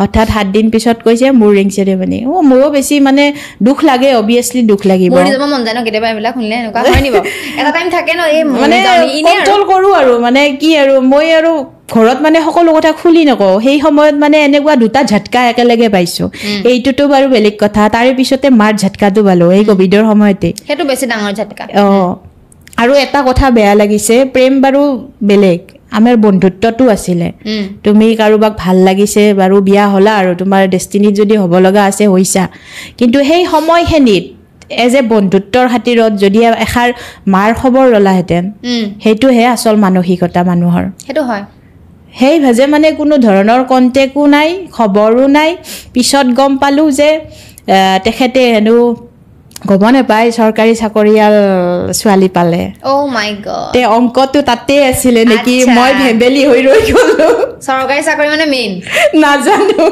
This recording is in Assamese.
হঠাৎ 7 দিন পিছত কৈছে মোৰ ৰিং চেৰেমনি। অ', মোৰো বেছি মানে দুখ লাগে, অভিয়াছলি দুখ লাগিব। মৰি যাব মন যায় ন কেতিয়াবা এইবিলাক শুনিলে? এনেকুৱা হয় নি বাৰু? এটা টাইম থাকে ন, এই মৰি মানে যাওঁ নেকি, এনেই আৰু। কণ্ট্ৰল কৰোঁ আৰু, মানে কি আৰু, মই আৰু ঘৰত মানে সকলো কথা খুলি নকওঁ। সেই সময়ত মানে এনেকুৱা দুটা ঝটকা একেলগে পাইছোঁ। এইটোতো বাৰু বেলেগ কথা, তাৰে পিছতে মাৰ ঝটকাটো পালোঁ এই কভিডৰ সময়তে। সেইটো বেছি ডাঙৰ ঝটকা। অঁ, আৰু এটা কথা বেয়া লাগিছে, প্ৰেম বাৰু বেলেগ, আমাৰ বন্ধুত্বটো আছিলে। তুমি কাৰোবাক ভাল লাগিছে বাৰু, বিয়া হ'লা আৰু তোমাৰ ডেষ্টিনিত যদি হ'ব লগা আছে হৈছা, কিন্তু সেই সময়খিনিত এজ এ বন্ধুত্বৰ খাতিৰত যদি এষাৰ মাৰ খবৰ ল'লাহেঁতেন, সেইটোহে আচল মানসিকতা মানুহৰ। সেইটো হয়। সেই ভাজে মানে কোনো ধৰণৰ কণ্টেক্টো নাই, খবৰো নাই। পিছত গম পালোঁ যে তেখেতে হেনো গম নাপায় চৰকাৰী চাকৰিয়াল ছোৱালী পালে। অ' মাই গড! তে অংকটো তাতে আছিলে নেকি? আচ্ছা। মই ভেবেলি হৈ ৰৈ গ'লো। চৰকাৰী চাকৰি মানে মেইন। নাজানো।